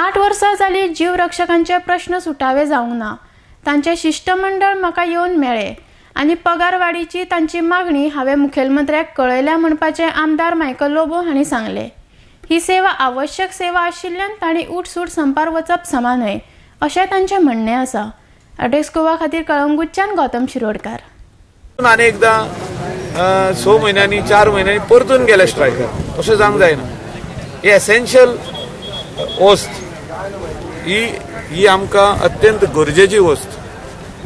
8 वर्सां जाली जीवरक्षकांचे प्रश्न सुटावे जावंक ना. तांचे शिश्टमंडळ म्हाका येवन मेळ्ळे आनी पगार वाडीची तांची मागणी हांवें मुखेलमंत्र्याक कळयल्या म्हणपाचें आमदार मायकल लोबो हांणी सांगलें. ही सेवा आवश्यक सेवा आशिल्ल्यान तांणी उठसूट संपार वचप समा न्हय अशें तांचें म्हणणें आसा. अडेक्स गोवा खातीर कळंगूटच्यान गौतम शिरोडकार. आनी एकदां 6 म्हयन्यांनी, 4 म्हयन्यांनी परतून गेले स्ट्रायकार. तशें जावंक जायना. ही एसेन्शियल वस्त ही. ही आमकां अत्यंत गरजेची वस्त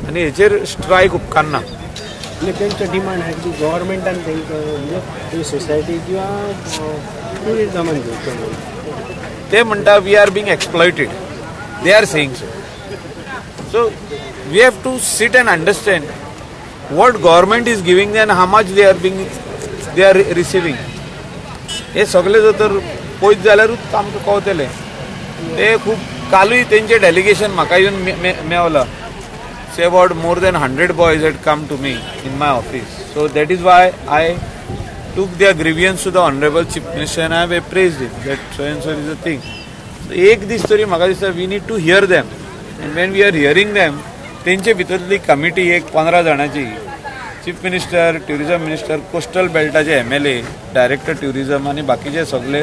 आनी हेचेर स्ट्रायक उपकारना. म्हणजे तेंचो डिमांड आहा की गव्हर्मेंटान तांकां म्हणजे सोसायटी किंवा टुरिजमान घेवचें म्हणून. ते म्हणटा, "We are being exploited." They are saying so. So we have to sit and understand what government is giving and how much they are receiving. हे सगळे जर तर पळयत जाल्यारूच आमकां कळतलें. ते खूब कालूय तेंचे डेलिगेशन म्हाका येवन Mewla. Say about more than 100 boys had come to me in my office. So that is why I took their grievance to the Honorable Chief Minister and I have appraised it that so and so is a thing. So एक दीस तरी म्हाका दिसता we need to hear them, and when we are hearing them, तेंचे भितरली committee एक 15 जाणांची, chief minister, tourism minister, coastal बेल्टाचे MLA, director tourism आनी बाकीचे सगळे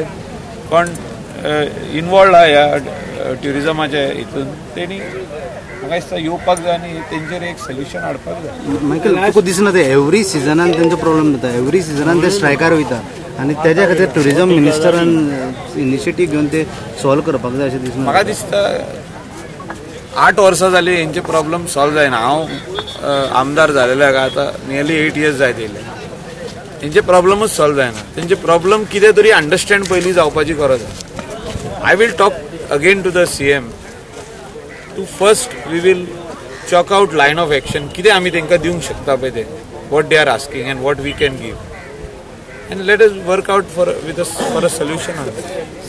कोण इनवॉल्ड आहा ह्या ट्युरिजमाच्या हितून, तेणी म्हाका दिसता येवपाक जाय आनी तेंचेर एक सोल्युशन हाडपाक जाय. मायकल, तुका दिसना ते एवरी सिजनान तेंचो प्रॉब्लेम जाता? एवरी सिजनान ते स्ट्रायकार वयता आनी तेज्या खातीर टुरिजम मिनिस्टरान इनिशिएटीव घेवन ते सॉल्व करपाक जाय अशें दिसना? म्हाका दिसता 8 वर्सां जाली हेंचे प्रॉब्लम सॉल्व जायना. हांव आमदार जालेल्याक आतां नियरली 8 इयर्स जायत येयले. हेंचे प्रॉब्लमूच सॉल्व जायना. तेंचे प्रॉब्लम कितें तरी अंडरस्टँड पयलीं जावपाची गरज आसा. I will talk again to the CM to first we will chalk out line of action, कितें आमी तांकां दिवंक शकता पळय तें, what they are asking and what we can give, and let us work out for with for a solution on.